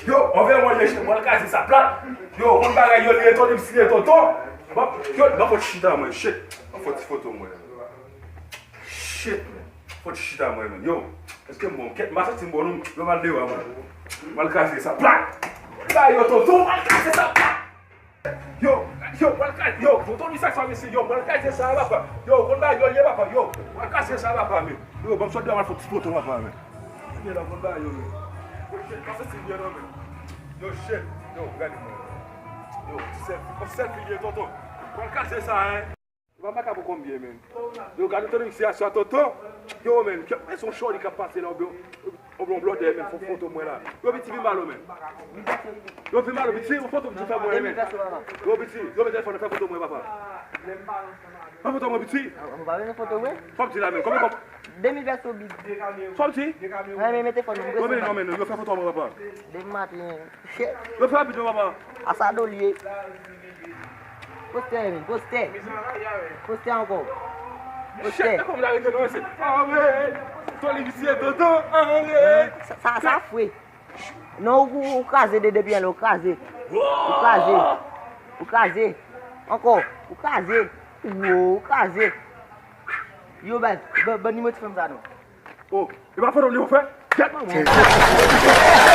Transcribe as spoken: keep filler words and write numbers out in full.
Yo, anvè mwen, leche, mwen kraze sa plat. Yo, konn bagay yo, li tonton, li tonton. Bon, yo, nan fòt chita mwen, shit. Nan fòt ti foto mwen. Shit, man. Fòt chita mwen, man. Yo, èske m bon? Kèt, m pa santi m bon, non. Yo, m al deyò, man. Mwen kraze sa plat. Ba yo, tonton, mwen kraze sa plat. Yo, yo, mwen kraze, yo, tonton Louis sa, sa, mesye, yo, mwen kraze sa, papa. Yo, konn bagay yo, ye, papa, yo, mwen kraze sa, papa, men. Yo, ban m sot deyò, mwen fè ti foto, papa, men. Yo, la, konn bagay yo, men. Shit, pa santi byen, non, men. Yo, shit, yo, gade mwen. Yo, ti selfie, kòm selfie, ye, tonton. Mwen kraze sa, hein. Yo pa makap konbyen, men. Yo, gade tonton Louis, se aswa, tonton. Yo, men, men se yon chòri k ap pase la, oubyen yon blòdè, men, fò foto mwen la. Yo, piti, vin ba lo, men. Yo, vin ba lo, piti, yon foto piti fè mwen, men. Yo, piti, yo, mete telefòn, fè foto mwen, papa. Fè foto mwen, piti. Mwen pa vle foto mwen. Fò m di la, men, konbyen kòb? De mil pèso bib. Fò m di. Mwen mete fò nou. Yo, men, non, men, yo, fè foto mwen, papa. Demen maten. Yo, fè rapid, non, papa. Asa do l ye. Postè, men, postè. Postè ankò. Postè. Sa, sa, sa fre. Non, ou, ou kraze de depi anlè, ou kraze. Ou kraze. Ou kraze. Ankò. Ou kraze. Wo, ou kraze. Yo, baz, ban, ban nimewo ti fanm sa non. Oh, e pa foto li yo fè? Gèt!